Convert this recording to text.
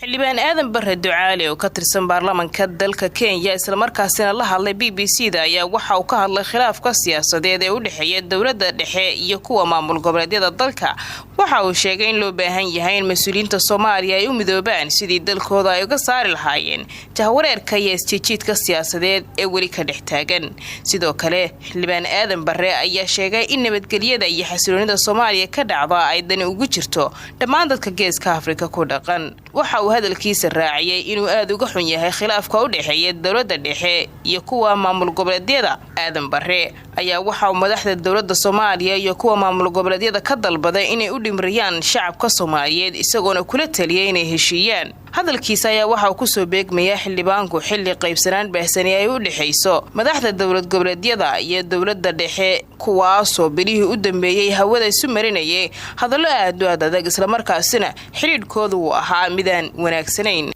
Xildhibaan Aadan Bare Ducaale oo ka tirsan baarlamanka dalka Kenya, islamarkaasina la hadlay BBC da, ayaa waxa uu ka hadlay khilaafka siyaasadeed ee u dhexeeya dowladda dhexe iyo kuwa maamul goboleedyada dalka. Waxa uu sheegay in loo baahan yahay in mas-uuliyiinta Soomaaliya ay u midoobaan sidii dalkooda ay uga saari lahaayeen jahwareerka iyo isjiijiidka siyaasadeed ee weli ka dhex taagan. Sidoo kale, xildhibaan Aadan Bare ayaa sheegay in nabadgelyada iyo xasiloonida Soomaaliya ka dhacda ay dani ugu jirto dhammaan dadka Geeska Afrika ku dhaqan. Waxa uu hadalkiisa raaciyey inuu aada uga xun yahay khilaafka u dhexeeya dowladda dhexe iyo kuwa maamul goboleedyada. Aadan Bare ayaa waxa uu madaxda dowladda Soomaaliya iyo kuwa maamul goboleedyada ka dalbaday inay u dhimriyaan shacabka Soomaaliyeed, isagoona kula taliyay inay heshiiyaan. Hadalkiisa ayaa waxa uu kusoo beegmayaa xildhibaanku xilli qaybsanaan baahsani ay u dhexayso madaxda dowlad goboleedyada iyo dowladda dhexe, kuwaasoo bilihii u dambeeyey hawada isu marinayay hadallo aad u aad adag, islamarkaasina xidhiidhkoodu uu ahaa midaan wanaagsanayn.